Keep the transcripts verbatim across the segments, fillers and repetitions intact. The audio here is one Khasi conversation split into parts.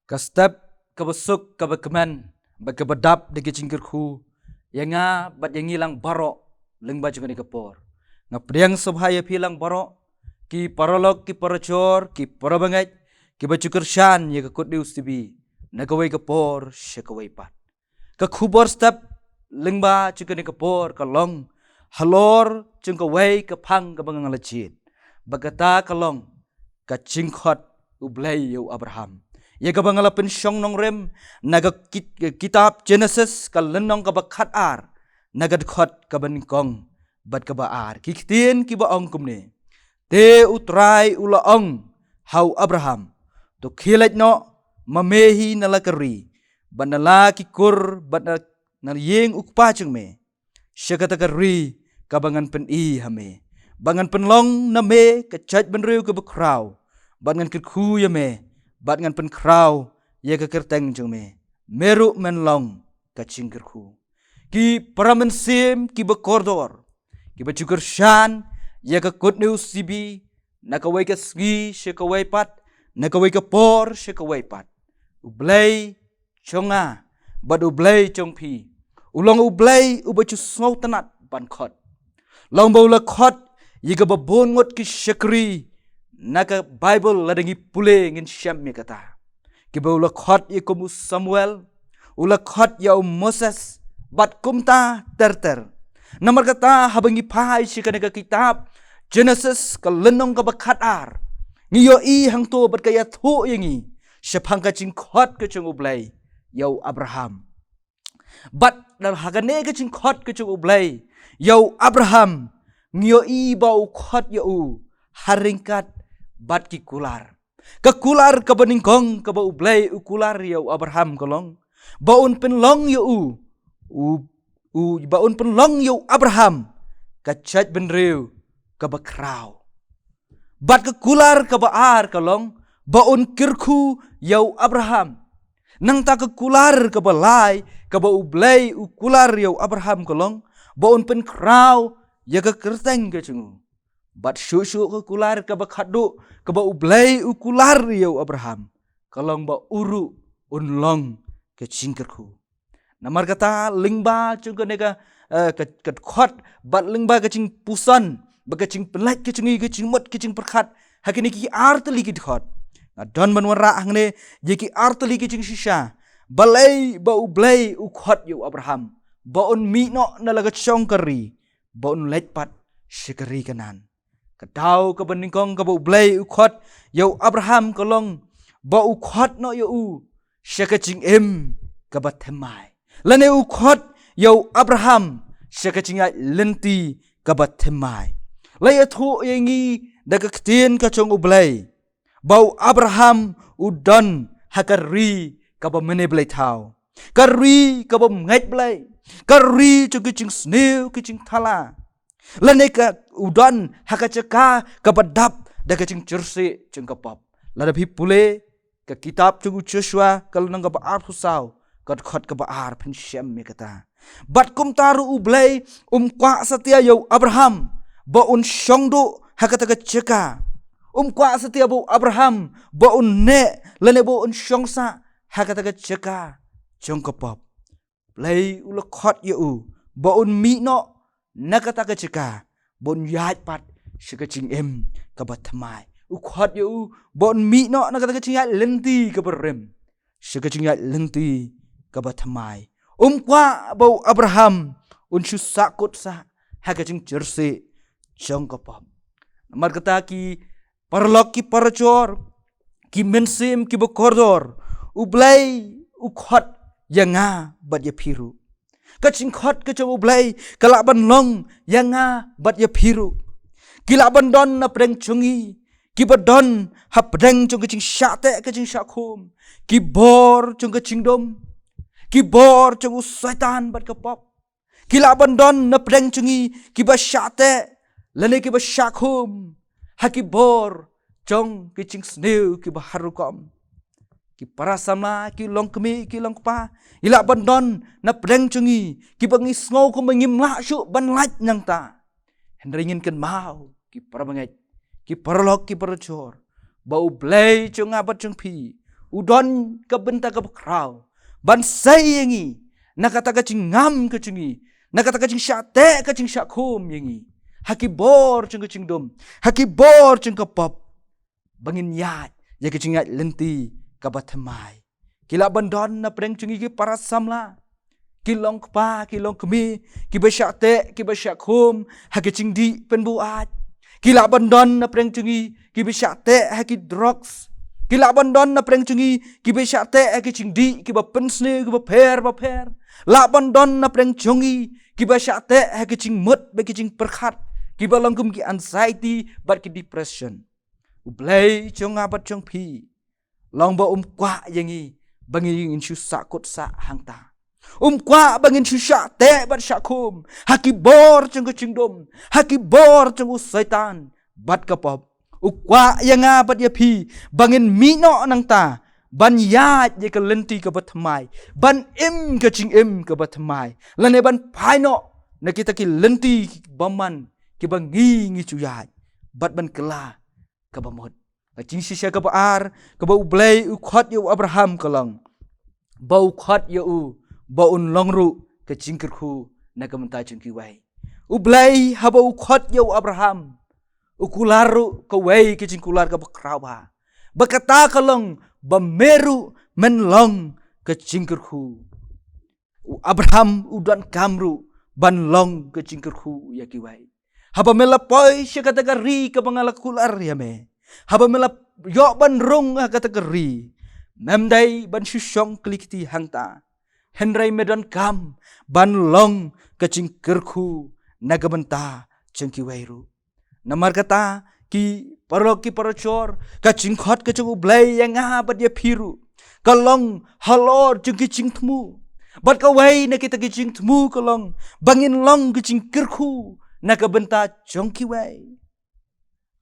Ka step kaba suk, kaba kmen, bad kaba dap da ki jingkyrkhu ïa nga bad ïa ngi lang baroh lyngba jong kane ka por. Nga pdiang sngewbha ïa phi lang baroh, ki paralok, ki parajor, ki parabangeit, kiba ju kyrshan ïa ka Good News T V na kawei ka por sha kawei pat. Ka khubor step lyngba jong kane ka por ka long halor jong kawei ka phang kaba nga la jied, bad kata ka long ka jingkhot U Blei ïa u Abraham, ïa kaba nga la pynshong nongrim na ka kit-, ka kitab Genesis, ka lynnong kaba khatar, na ka dkhot kaba nyngkong bad kaba ar. Ki ktien kiba ong kumne: Te U Trai u la ong ha u Abraham: To khie leit noh ma me hi na la ka ri, bad na la ki kur, bad na, na ïing u kpa jong me, sha kata ka ri kaba ngan pyni ha me, bad ngan pynlong na me ka jaitbynriew kaba khraw, bad ngan kyrkhu ïa me, bad ngan pynkhraw ïa ka kyrteng jong me. Me ruh men long ka jingkyrkhu. Ki para mynsiem kiba kordor, kiba ju kyrshan ïa ka Good News T V na kawei ka sngi sha kawei pat, na kawei ka por sha kawei pat, U Blei jong nga bad U Blei jong phi u long U Blei uba ju sngewtynnad ban khot. Long ba u la khot ïa kaba bun ngut ki shakri, na ka Baibl lada ngi pule ngin shem ïa kata. Kiba u la khot ïa kum u Samuel, u la khot ïa u Moses, bad kumta ter ter. Namar kata haba ngi phai sha kane ka kitab Genesis, ka lynnong kaba khatar, ngi ïohi hangto bad ka ïathuh ïa ngi shaphang ka jingkhot ka jong U Blei ïa u Abraham. Bad na ha kane ka jingkhot ka jong U Blei ïa u Abraham, ngi ïohi ba u khot ïa u ha ryngkat bad ki kular. Ka kular kaba nyngkong kaba U Blei u kular ïa u Abraham ka long ba un pynlong ïa u, u, u, ba un pynlong ïa u Abraham ka jaitbynriew kaba khraw. Bad ka kular kaba ar ka long ba un kyrkhu ïa u Abraham. Nangta ka kular kaba lai kaba U Blei u kular ïa u Abraham ka long ba un pynkhraw ïa ka kyrteng ka jong u. Bad shuh shuh ka kular kaba khatduh kaba U Blei u kular ïa u Abraham ka long ba u ruh un long ka jingkyrkhu. Namar kata lyngba jong kane ka, eh, ka, ka dkhot, bad lyngba ka jingpuson, bad ka jingpynlait ka jong ngi, ka jingmut, ka jingpyrkhat ha kine ki artylli ki dkhot, nga don ban wanrah hangne ïa ki artylli ki jingshisha. Balei ba U Blei u khot ïa u Abraham ba un mih noh na la ka shong ka ri, ba un leit pat sha ka ri Kanaan? Ka daw kaba nyngkong kaba U Blei u khot ïa u Abraham ka long ba u khot noh ïa u sha ka jingim kaba thymmai, lane u khot ïa u Abraham sha ka jingïaid lynti kaba thymmai. La ïathuh ïa ngi da ka ktien ka jong U Blei ba u Abraham u don ha ka ri kaba mane blei thaw, ka ri kaba ngeit Blei, ka ri jong ki jingsniew ki jingthala, lane ka u don ha ka jaka kaba dap da ka jingjyrsieh jong ka pop. Lada phi pule ka kitab jong u Joshua ka lynnong kaba arphew saw, ka dkhot kaba ar, phin shem ïa kata. Bad kumta ruh U Blei um kwah satia ïa u Abraham ba un shong duh ha kata ka jaka. Um kwah satia ba u Abraham ba un neh lane ba un shong sah ha kata ka jaka jong ka pop. Blei u la khot ïa u ba un mih noh na kata ka jaka, ba un ïaid pat sha ka jingim kaba thymmai. U khot ïa u ba un mih noh na kata ka jingïaid lynti kaba rim sha ka jingïaid lynti kaba thymmai. Um kwah ba u Abraham un shu sahkut sah ha ka jingjyrsieh jong ka pop. Namar kata ki paralok, ki parajor, ki mynsiem kiba kordor, U Blei u khot ïa nga bad ïa phi ruh. Ka jingkhot ka jong U Blei ka lah ban long ïa nga bad ïa phi ruh. Ki lah ban don na pdeng jong ngi kiba don hapdeng jong ka jingshah teh ka jingshah khum, ki bor jong ka jingdum, ki bor jong u Soitan bad ka pop. Ki lah ban don na pdeng jong ngi kiba shah teh lane kiba shah khum ha ki bor jong ki jingsniew kiba har rukom. Ki para samla, ki longkmie, ki longkpa, ki lah ban don na pdeng jong ngi kiba ngi sngew kumba ngim lah shuh ban lait nangta. Hynrei ngin kynmaw, ki parabangeit, ki paralok, ki parajor, ba U Blei jong nga bad jong phi u don ka bynta kaba khraw ban sei ïa ngi na kata ka jingngam ka jong ngi, na kata ka jingshah teh ka jingshah khum ïa ngi ha ki bor jong ka jingdum, ha ki bor jong ka pop, ba ngin ïaid ïa ka jingïaid lynti kaba thymmai. Ki lah ban don na pdeng jong ngi ki para samla, ki long kpa, ki long kmie, kiba shah teh, kiba shah khum ha ki jingdih pynbuaid. Ki lah ban don na pdeng jong ngi kiba shah teh ha ki drugs. Ki lah ban don na pdeng jong ngi kiba shah teh ha ki jingdih kiba pynsniew, kiba pher bapher. Lah ban don na pdeng jong ngi kiba shah teh ha ki jingmut bad ki jingpyrkhat, kiba long kum ki anxiety bad ki depression. U Blei jong nga bad jong phi, long ba um kwah ïa ngi ba ngin shu sahkut sah hangta. Um kwah ba ngin shu shah teh bad shah khum ha ki bor jong ka jingdum, ha ki bor jong u Soitan bad ka pop. U kwah ïa nga bad ïa phi ba ngin mih noh nangta ban ïaid ïa ka lynti kaba thymmai, ban im ka jingim kaba thymmai, lane ban phai noh na kita ki lynti bymman kiba ngi ngi ju ïaid, bad ban kylla kaba mut. Ka jingshisha kaba ar kaba U Blei u khot ïa u Abraham ka long ba u khot ïa u ba un long ruh ka jingkyrkhu na ka bynta jong kiwei. U Blei haba u khot ïa u Abraham, u kular ruh kawei ka jingkular kaba khraw bha, ba kata ka long ba me ruh men long ka jingkyrkhu. U Abraham u donkam ruh ban long ka jingkyrkhu ïa kiwei. Haba me la poi sha kata ka ri kaba nga la kular ïa me, haba me la ïoh ban rung ha kata ka ri, mem dei ban shu shong kli kti hangta, hynrei me donkam ban long ka jingkyrkhu na ka bynta jong kiwei ruh. Namar kata, ki paralok ki parajor, ka jingkhot ka jong U Blei ïa nga bad ïa phi ruh ka long halor jong ki jingthmu. Bad kawei na kita ki jingthmu ka long ba ngin long ka jingkyrkhu na ka bynta jong kiwei.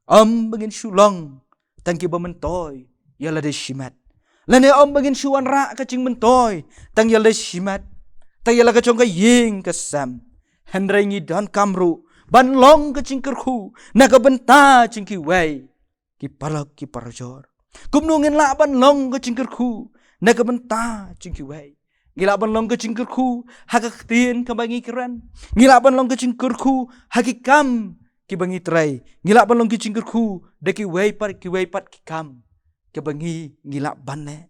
Ym ba ngin shu long tang kiba myntoi ïa lade shimet, lane ym ba ngin shu wanrah ka jingmyntoi tang ïa lade shimet, tang ïa la ka jong ka ïing ka sem. Hynrei ngi donkam ruh ban long ka jingkyrkhu na ka bynta jong kiwei. Ki paralok ki parajor, kumno ngin lah ban long ka jingkyrkhu na ka bynta jong kiwei? Ngi lah ban long ka jingkyrkhu ha ka ktien kaba ngi kren. Ngi lah ban long ka jingkyrkhu ha ki kam kiba ngi trei. Ngi lah ban long ka jingkyrkhu da kiwei pat kiwei pat ki kam kiba ngi ngi lah ban leh.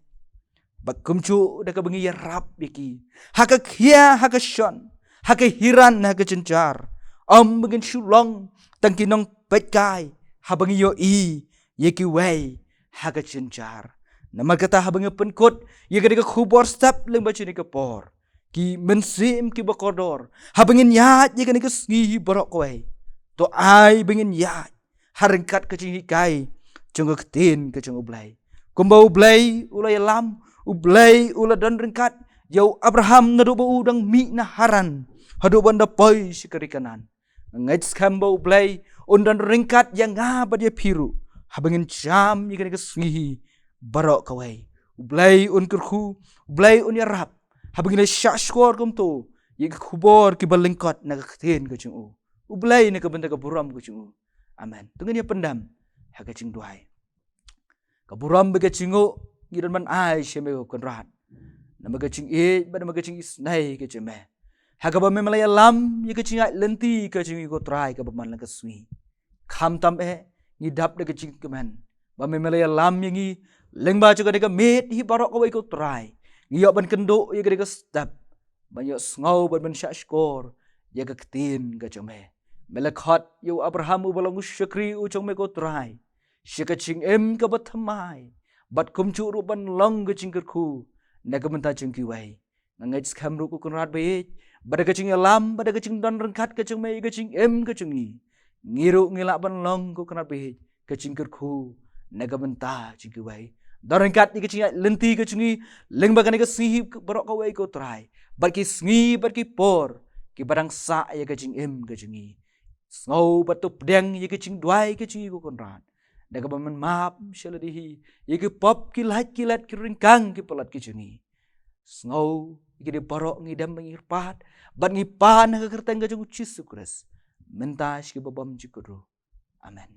Bad kumjuh da kaba ngi ïarap ïa ki ha ka khia ha ka shon, ha ka hiran ha ka jynjar. Ym ba ngin shu long tang ki nongpeitkai haba ngi ïohi ïa kiwei ha ka jynjar. Namar kata haba ngi pynkut ïa kane ka khubor step lyngba jong kane ka por, ki mynsiem kiba kordor, haba ngin ïaid ïa kane ka sngi hi baroh kawei, to ai ba ngin ïaid ha ryngkat ka jinghikai jong ka ktien ka jong U Blei. Kumba U Blei u la ïalam, U Blei u la don ryngkat ïa u Abraham naduh ba u dang mih na Haran haduh ban da poi sha ka ri Kanaan. Nga ngeit skhem ba U Blei un don ryngkat ïa nga bad ïa phi ruh haba ngin jam ïa kane ka sngi hi baroh kawei. U Blei un kyrkhu, U Blei un ïarap haba ngin ïa shah shkor kumto ïa ki khubor kiba lyngkot na ka ktien ka jong u. U Blei na ka bynta ka burom ka jong u. Amen. To ngin ïa pyndem ha ka jingduwai. Ka burom bad ka jingnguh ngi don ban ai sha me ko Kynrad, namar ka jingïeit bad namar ka jingisynei ka jong me. Ha kaba me la ïalam ïa ka jingïaid lynti ka jong ngi ko Trai kaba man la ka sngi. Khamtam eh ngi dap da ka jingkmen ba me la ïalam ïa ngi lyngba jong kane ka miet hi baroh kawei ko Trai. Ngi ïoh ban kynduh ïa kane ka step ban ïohsngew bad ban shah shkor ïa ka ktien ka jong me. Me la khot ïa u Abraham uba long u shakri u jong me ko Trai sha ka jingim kaba thymmai, bad kumjuh ruh ban long ka jingkyrkhu na ka bynta jong kiwei. Nga ngeit skhem ruh ko Kynrad ba ïeit, ba da ka jingïalam, ba da ka jingdon ryngkat ka jong me ïa ka jingim ka jong ngi, ngi ruh ngi lah ban long ko Kynrad ba ïeit ka jingkyrkhu na ka bynta jong kiwei. Don ryngkat ïa ka jingïaid lynti ka jong ngi lyngba kane ka sngi hi baroh kawei ko Trai, bad ki sngi bad ki por kiba dang sah ïa ka jingim ka jong ngi. Sngew bad to pdiang ïa ka jingduwai ka jong ngi ko Kynrad, da kaba men map sha lade hi ïa ki pop ki lait ki lait ki ryngkang ki palat ki jong ngi. Sngew ïa kine baroh ngi dem ba ngi kyrpad bad ngi pan ha ka kyrteng ka jong u Jisu Khrist, mynta sha kiba bymjukut ruh. Amen.